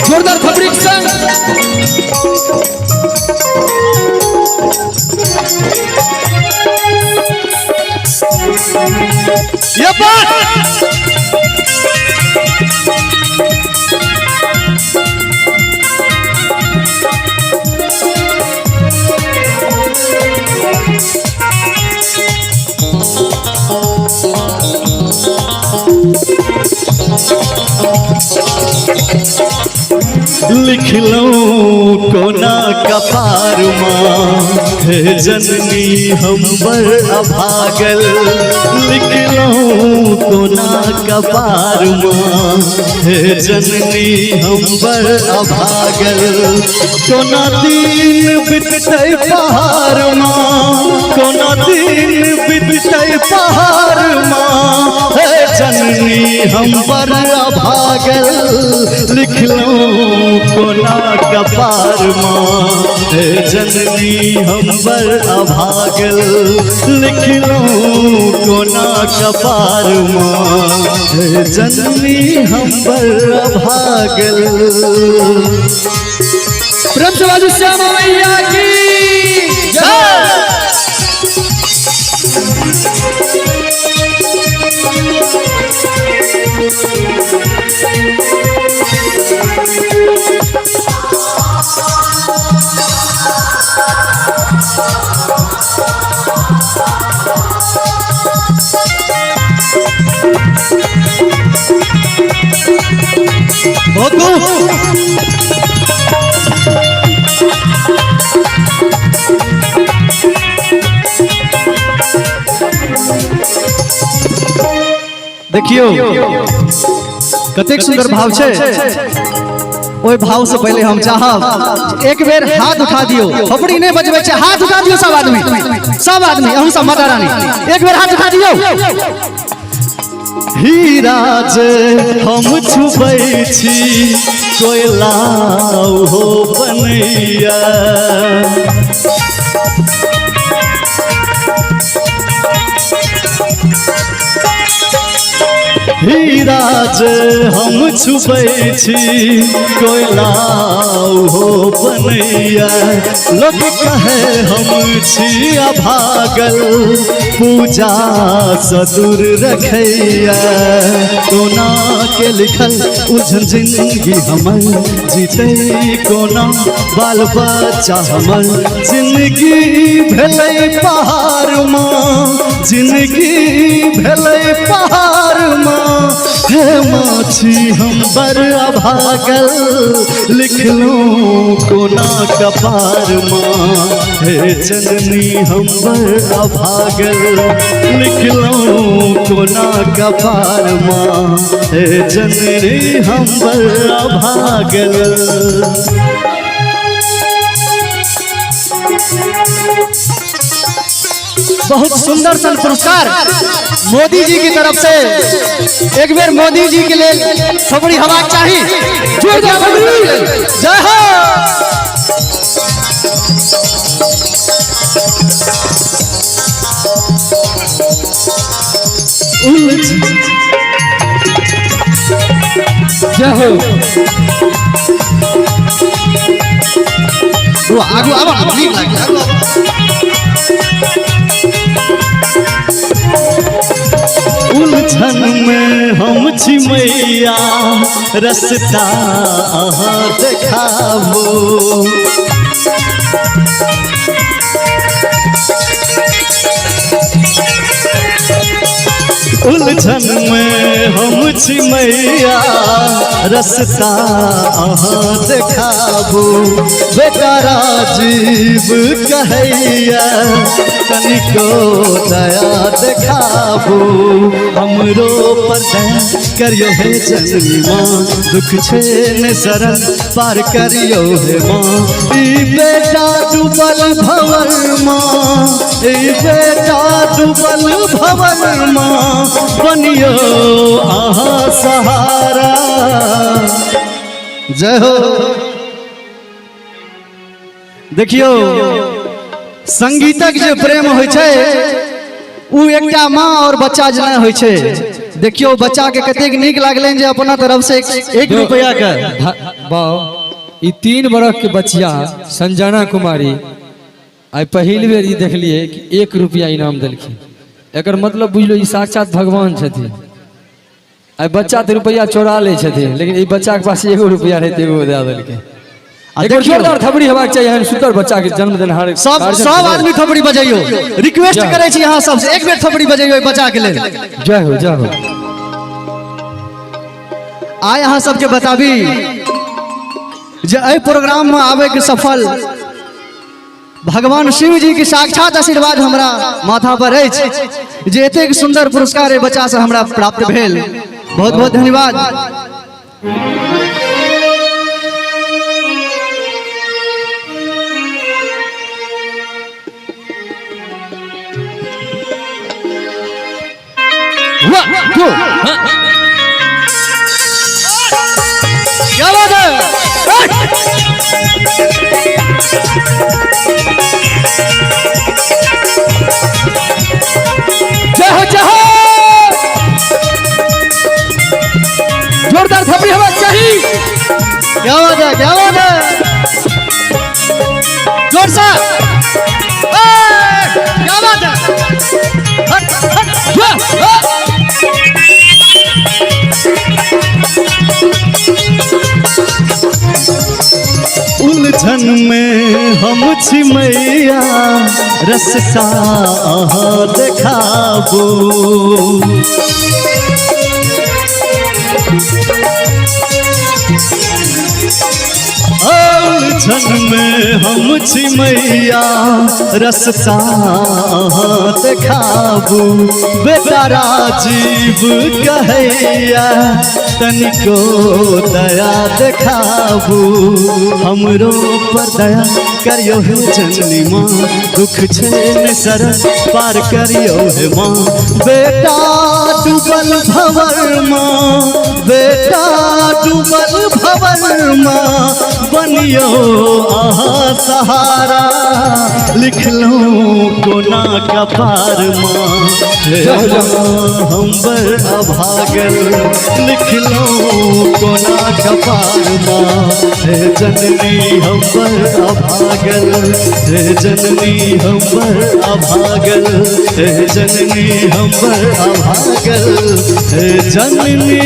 जोरदार थपड़ीक संग। ये बात लिखलहुँ कोना कपार माँ, हे जननी हम बड़ अभागल। लिखलहुँ कोना कपार माँ, हे जननी हम बड़ अभागल। कोना दिन बिततै पहाड़ माँ, कोना दिन बिततै पहाड़ माँ, हे जननी हम बड़ अभागल। लिखलहुँ कोना कपार माँ, हे जननी हम बड़ अभागल। लिखलहुँ कोना कपार माँ, हे जननी हम बड़ अभागल। प्रेम से बाजू श्यामा मैया की जय। बहुत खूब। देखियो कतेक सुंदर भाव छै। ओहि भाव से पहले हम चाहब एक बेर हाथ उठा दियो, थपड़ी नहीं बजबै छै, हाथ उठा दियो सब आदमी, सब आदमी, अहूँ सब माता रानी एक बेर हाथ उठा दियो। हीरा जे हम छुबै छी कोयला हो बनैया, हीरा जे हम छुबै छी कोयला हो बनैया। लोक कहे हम छी अभागल, पूजा सँ दूर रखैया। कोना के लिखल उलझन जिंदगी हमर, जीतै कोना बाल बच्चा हमर। जिंदगी भेलै पहाड़ माँ, जिंदगी भेलै पहाड़ माँ, हे माछी हम बड़ अभागल। लिखलहुँ कोना कपार माँ, हे जननी हम बड़ अभागल। लिखलहुँ कोना कपार माँ, हे जननी हम बड़ अभागल। बहुत सुंदर सन पुरस्कार मोदी जी की तरफ से। एक बेर मोदी जी के लिए थपड़ी हवा चाहिए, जोरदार थपड़ी। जय हो। जय हो। वो आगू आबो, नीक लागे, आगू आबो। उलझन में हम छी मैया, रस्ता अहाँ देखाबू। उलझन में हम छी मैया, रस्ता अहाँ देखाबू। बेटा राजीव कहैया, तनिको दया देखाबू। हमरो पर दया करियो हे जननी माँ, दुख छे ने शरण पार करियो हे माँ। ई बेटा डूबल भंवर माँ, ई बेटा डूबल भंवर माँ, बनियो अहाँ सहारा। जय हो। देखियो संगीतक जे प्रेम होइ छै उ एकटा माँ और बच्चा जेना होइ छै। देखियो बच्चा के कतेक नीक लागलनि जे अपना तरफ से एक रुपया के। बाउ, ई 3 बरख के बचिया संजना कुमारी आइ पहिल बेर ई देखलिए कि 1 रुपया इनाम देलखिन। एकर मतलब बुझलो ई साक्षात भगवान छथिन। आइ बच्चा तऽ रुपया चोरा लै छथिन, लेकिन ई बच्चा के पास 1 रुपया रहै तऽ 1 दए देलकै। आ एक बेर देखियौ। जोरदार थपड़ी हेबाक चाही एहन सुंदर बच्चा के जन्म देनहार। सब गार्जियन सब के लेल। आदमी थपड़ी बजैयो, रिक्वेस्ट जय। करै छी अहाँ सबसे, एक बेर थपड़ी बजैयो एहि बच्चा के लेल। जय हो, जय हो। आइ अहाँ सबके बताबी जे एहि प्रोग्राम में आबे के सफल भगवान शिव जी के साक्षात आशीर्वाद हमरा माथा पर अछि जे एतेक सुंदर पुरस्कार एहि बच्चा से हमरा प्राप्त भेल। बहुत बहुत धन्यवाद। 1 2 क्या बात है? जय हो, जय हो। जोरदार थपड़ी होबाक चाही। क्या बात है, क्या बात है? जोर से। ए, क्या बात है? हट, हट। वाह, वाह। उलझन में हम छी मैया, रस्ता अहाँ देखाबू। उलझन में हम छी मैया, रस्ता अहाँ देखाबू। बेटा राजीव कहैया, तनिको दया देखाबू। हमरो पर दया करियो हे जननी माँ, दुख छै ने सरल पार करियो हे माँ। बेटा डूबल भंवर माँ, बेटा डूबल भंवर माँ, बनियो अहाँ सहारा। लिखलहुँ कोना कपार माँ, हे माँ हम बड़ अभागल। लिखलहुँ कोना कपार माँ, हे जननी हम बड़ अभागल। हे जननी हम बड़ अभागल, हे जननी हम बड़ अभागल, हे जननी।